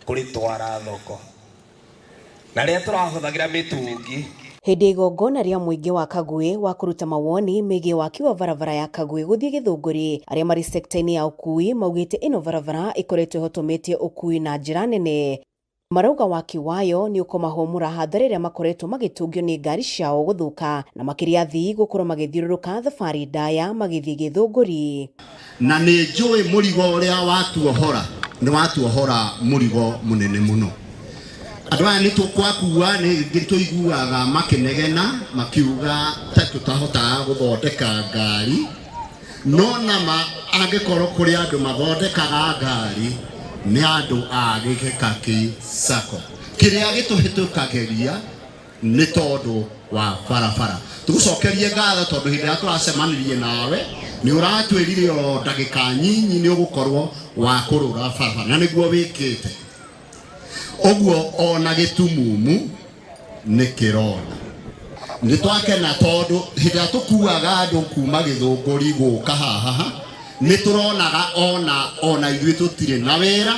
Kũrĩtwara thoko na rĩrĩa tũrahũthagĩra mĩtũngi. Hĩndĩ ya igongona rĩa mũingĩ wa Kagwĩ wa kũruta mawoni megiĩ waki wa barabara ya Kagwĩ gũthiĩ Gĩthũngũri, arĩa marĩ sekta-inĩ ya ũkui maugĩte ĩno barabara ĩkoretwo ĩhotometie ũkui na njĩra nene. Marauga waki wayo nĩ ũkũmahũmũra hathara ĩrĩa makoretwo magĩtũngio nĩ ngari ciao gũthũka na makĩria athii gũkorwo magĩthiũrũrũka thabarĩ ndaya magĩthiĩ Gĩthũngũri. Na nĩ njũĩ mũrigo ũrĩa watuohora nĩ watuohora mũrigo mũnene mũno. Andũ aya nĩ tũkwakua nĩ tũiguaga makĩnegena makiuga ta tũtahotaga gũthondeka ngari, no nama angĩkorwo kũrĩ andũ mathondekaga ngari nĩ andũ a Gĩkaki Sacco. Kĩrĩa gĩtũhĩtũkagĩria nĩ tondũ wa barabara. Tũgũcokerie ngatho tondũ hĩndĩ ĩrĩa tũracemanirie nawe nĩ ũratwĩrire o ndagĩka nyinyi nĩ ũgũkorwo wa kũrũra barabara, na nĩguo wĩkĩte ũguo. Ona gĩtumumu nĩ kĩrona. Nĩ twakena tondũ hĩndĩ ĩrĩa tũkuaga andũ kuma Gĩthũngũri gũka haha nĩ tũronaga ona ithuĩ tũtirĩ na wĩra,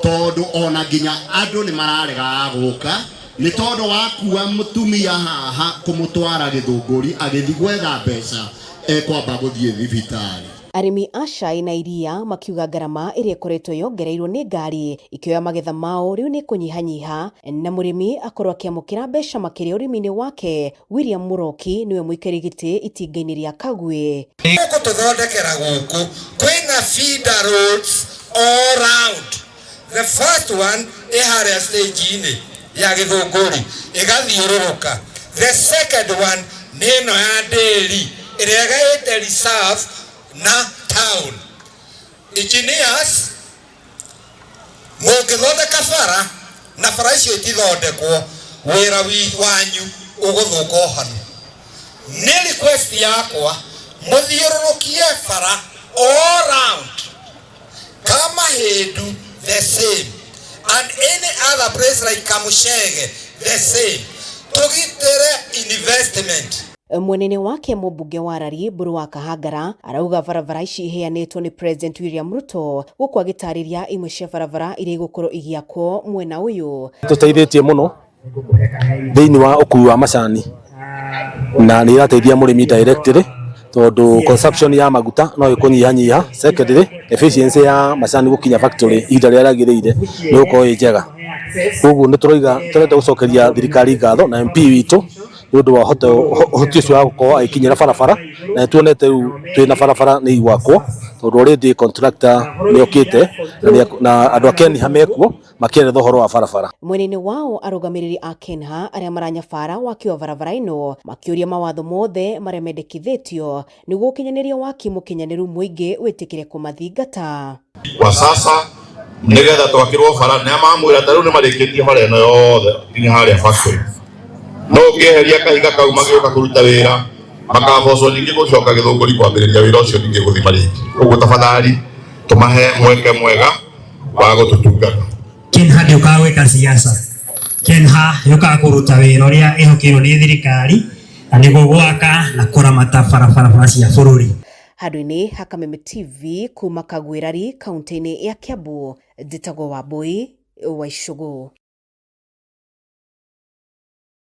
tondũ ona nginya andũ nĩ mararegaga gũka nĩ tondũ wakua mũtumia haha kũmũtwara Gĩthũngũri agĩthiĩ gwetha mbeca ekwamba gũthiĩ thibitarĩ. Arĩmi a cai na iria makiuga ngarama ĩrĩa ĩkoretwo yongereirwo nĩ ngari ikĩoya magetha mao rĩu nĩ kũnyihanyiha na mũrĩmi akorwo akĩamũkĩra mbeca makĩria ũrĩmi-inĩ wake. William Mũroki nĩwe mũikarĩri gĩtĩ itinga-inĩ rĩa Kagwĩ. Gũkũ tũthondekera gũkũ kwĩna feeder roads all round. The first one ĩ harĩa stage-inĩ ya Gĩthũngũri ĩgathiũrũrũka. The second one nĩ ĩno ya Ndĩri ĩrĩa ĩgaĩte reserve na town. Engineers, mũngĩthondeka bara na bara icio itithondekwo, wĩra wanyu ũgũthũka o hanu. Nĩ request yakwa mũthiũrũrũkie bara all round. Kamahindu the same and any other place like Kamushege the same, tũgitĩre investment. Mwena-inĩ wake, mũmbunge wa Rari Mburu wa Kahangara arauga barabara ici iheanĩtwo nĩ President William Ruto, gũkũ agĩtarĩria imwe cia barabara iria igũkorwo igĩakwo mwena ũyũ. Tũteithĩtie mũno thĩinĩ wa ũkui wa macani na nĩ ĩrateithia mũrĩmi directly tondũ consumption ya maguta no ĩkũnyihanyiha. Secondly, efficiency ya macani gũkinya factory ihinda rĩrĩa rĩagĩrĩire nĩ gũkorwo ĩ njega. Koguo nĩ tũroiga tũrenda gũcokeria thirikari ngatho na MP witũ nĩ ũndũ wa ũhoti ũcio wa gũkorwo agĩkinyĩra barabara, na nĩ tuonete rĩu twĩna barabara nĩ igwakwo tondũ already contractor nĩ okĩte na andũ a KENHA mekuo makĩeretha ũhoro wa barabara. Mwena-inĩ wao, arũgamĩrĩri a KENHA arĩa maranyabara waki wa barabara ĩno makĩũria mawatho mothe marĩa mendekithĩtio nĩguo gũkinyanĩria waki mũkinyanĩru mũingĩ wĩtĩkĩre kũmathingata. Kwa sasa nigetha twakirwo bara nĩ mamwĩra ta rĩu nĩ marĩkĩtie bara ĩno yothe nginya harĩa factory, no ũngĩeheria kahiga kau magĩũka kũruta wĩra makabocwo ningĩ gũcoka Gĩthũngũri kwambĩrĩria wĩra ũcio ningĩ gũthima rĩngĩ. Ũguo tafadhali tũmahe mweke mwega wa gũtũtungata. KENHA ndĩũkaga gwĩka siasa. KENHA yũkaga kũruta wĩra ũrĩa ĩhokeirwo nĩ thirikari, na nĩguo gwaka na kũramata barabara cia bũrũri. Handũ-inĩ ha Kameme TV kuma Kagwĩrari, kaunti-inĩ ya Kiambu, njĩtagwo Wambui wa Icũgũ.